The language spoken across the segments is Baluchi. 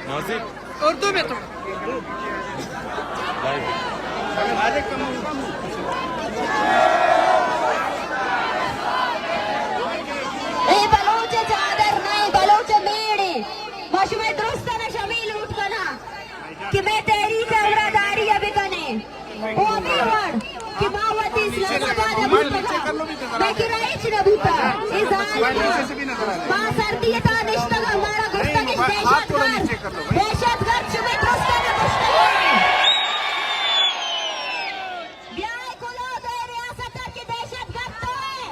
نازک۔ اردو میں تو۔ اے بلوچ چادر نہ، اے بلوچ میڑے۔ ما شمئے درستاں شمے لوٹ کناں کہ مئے تحریک ء ہمراہداری ء بکنیں۔ او ہمے وڑ کہ ما وت اسلام آباد ء بوتگاں، مئے کرا ہچ نہ بوتگ۔ اے زانت ما سردی ء تہا نشتگاں، مارا گوشتگ اش دہشت گرد، دہشت گرد شمئے درستاں گوشتگ۔ بیا اے کلوہ دے ریاست ء کہ دہشت گرد تو ئے۔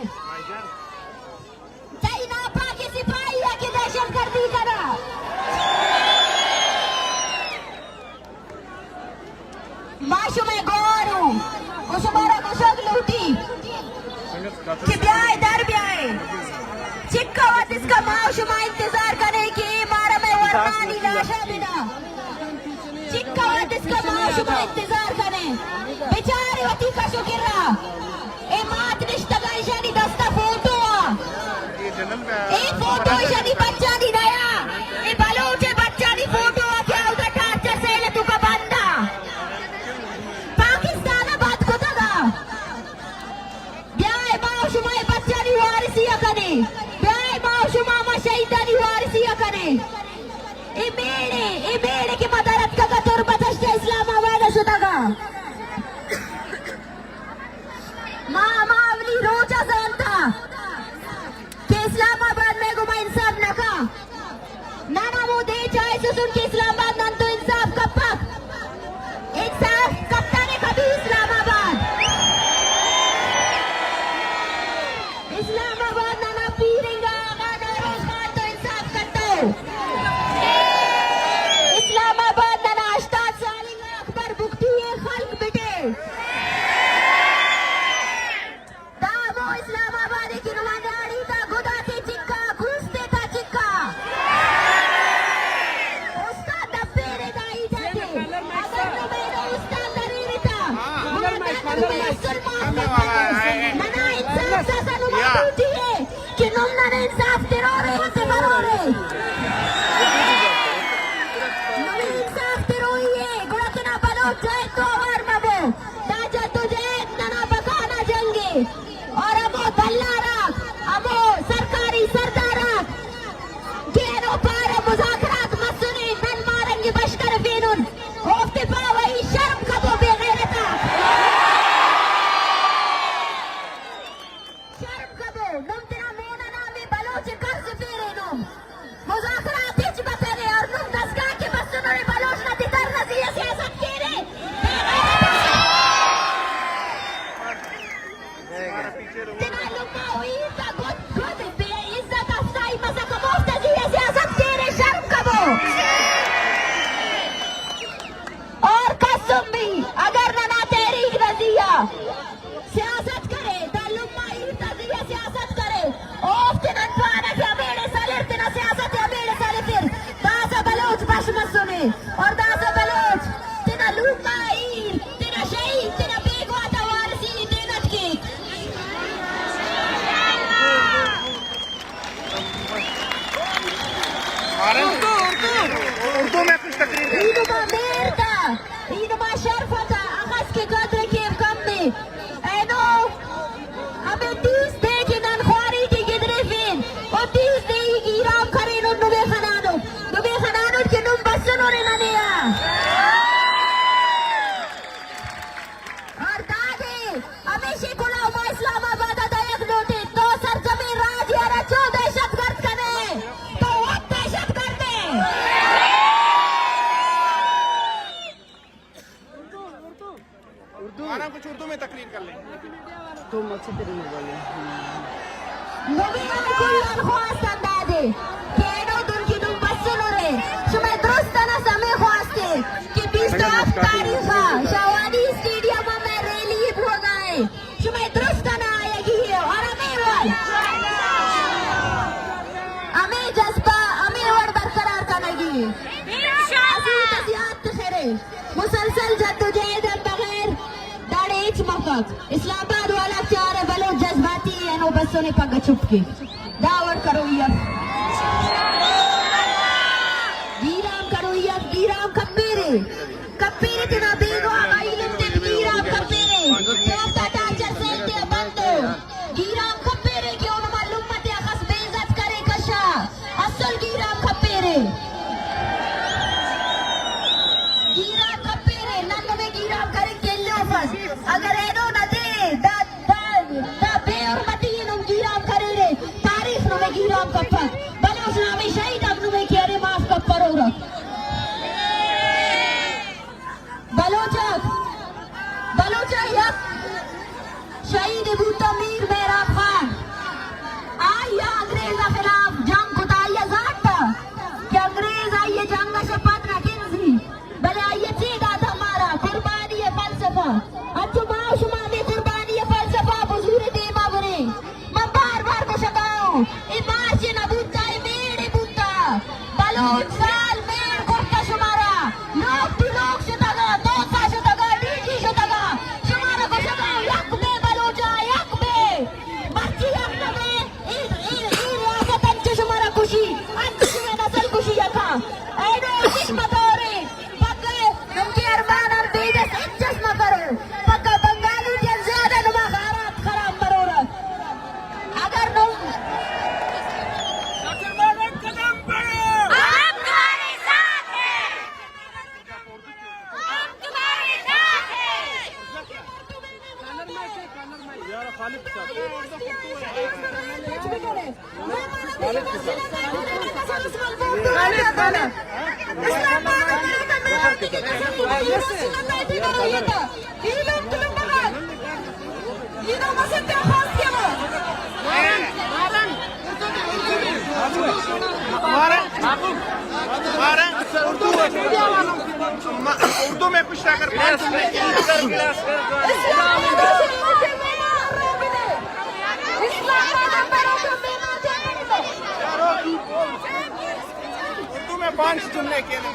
تئی ناپاکیں سپاہی ء کہ دہشت گردی کناں۔ ما شمئے گوہار اوں، و شمارا گوشگ لوٹی کہ بیائے، در بیائے۔ چکا وت اسکا ما و شما انتظار کنیں کہ اے مارا مئے ورنانی لاشا بدا۔ چکا وت اسکا ما و شما انتظار کنیں۔ بچارے وتی کش و کرا۔ اے مات نشتگاں، ایشانی دستا فوٹو آ۔ اے فوٹو ایشانی بچانی نیا۔ اے بلوچ بچانی فوٹو آ کہ اودا ٹارچر سیل توکا بندا۔ پاکستان آباد کتگا۔ بیائے ما و شما اے بچانی وارثی ء کنیں۔ بیائے ما و شما ہما شہیدانی وارثی ء کنیں۔ اے میڑے، اے میڑے کہ ما در اتکگا تربت ء چہ اسلام آباد ء شتگا۔ ما ہما اولی روچ ء زانتا کہ اسلام آباد مئے گوما انصاف نہ کن۔ نن ہمو دے چاہسسن کہ اسلام آباد نن تو انصاف کپک۔ انصاف کپتنے کبھی اسلام آباد۔ اسلام آباد ننا پیر انگا آغا نوروز خان تو انصاف کتو۔ اسلام آباد ننا ہشتاد سال انگا اکبر بگٹی ء خلق بٹے۔ دا ہمو اسلام آباد ء کہ نما نیاڑی تا گد آتے چکا، گوستے تا چکا۔ استاد دپیرے دا ہیت آتے۔ اگر نمے دا استاد دریرے تا، گڑا نمے سلمان منا انصاف داسا نما ڈیوٹی ہے کہ نم نن انصاف ترورے تے برورے۔ نمے انصاف تروئی ہے، گڑا تینا بلوچ جائے تو اوار مبو۔ دا جدوجہد ننا بقا نا جنگ ء، اور ہمو دلارک، ہمو سرکاری سردارک کہ اینو پارہ مذاکرات مسنے، نن مارنگ بش کرفینن، اوفتے پاوہ ای شرم کبو بے غیرت آک۔ شرم کبو، نم تینا مون ء نام ء بلوچ ء قرض پیرے نم۔ مذاکرات ہچ بتنے اور نم دستگاہ کہ بسنو نے بلوچ نا تتر نزی ء سیاست کیرے۔ تینا لما ہوئی تا گد گد بے عزت افزائی مسک موفت زی ء سیاست کیرے، شرم کبو۔ اور کسم بھی اگر ننا تحریک نزی ء سیاست کرے، دا لمہ ایرتا زی ء سیاست کرے، اوفتے نن پانہ کہ ہمیڑے سلر تینا سیاست ء ہمیڑے سلفر۔ داسہ بلوچ بش مسنے اور داسہ بلوچ تینا لمہ ایر، تینا شہید، تینا بیگواہ تا وارثی ء تینت کیک۔ اردو، اردو۔ اردو میں کچھ تقریر کر۔ عید ما مہر تا، عید ما شرف تا، اخس کے قدر کے کم میں۔ اینو ہمے تیس دے کہ نن خواری ٹی گدریفین، او تیس دے ای گیرام کرینن نمے خنانٹ، نمے خنانٹ کہ نم بسنن ننے آ۔ اور دادے ہمیشی کلہو ما اسلام آباد آ دئیگ لوٹیں، تو سرجمیں راج ء را چو دہشت گرد کنے، تو وت دہشت گرد ئے۔ اردو۔ آرام کچھ اردو میں تقریر کر لیں۔ تو مچ تری بولے۔ نبی آن کل آن خواست اندادے کہ اینو دن کہ نم بسنرے، شمئے درستانا سمے خواستے کہ بیست و ہفت تاریخ آ شاہوانی اسٹیڈیم آ مئے ریلی بوگا اے۔ شمئے درستانا آیگی اے اور ہمے وڑ، ہمے جذبہ، ہمے وڑ برقرار کنگی اے۔ اسہ ہیت ء زیات تخرے۔ مسلسل جدوجہد آن بغیر داڑے ہچ مفک۔ اسلام آباد والا چارہ بلوچ جذباتی ء، اینو بسنے پگہ چپ کے۔ دا وڑ کروئی اف۔ سال میر کرتا شمارا، لوگ تو لوگ شتگا، دوسا شتگا، ڈی جی شتگا، شمارا گوشگا، یک بے بلوچا، یک بے۔ مرچی یک نہ بے، اے، اے، اے ریاست انچو شمارا کشی، انچو شمارا نسل کشی یکا۔ اینو ہچ متورے، پکے، نمکے ارمان ار بیدس، ہچ اس مکرو۔ پکا بنگالی جن زیادہ نما غارات خراب مرورت۔ اگر نم ہم تمہارے ساتھ ہیں۔ ہم تمہارے ساتھ ہیں۔ اردو میں کچھ اگر پانچ منٹ اردو میں پانچ جملے کہنے۔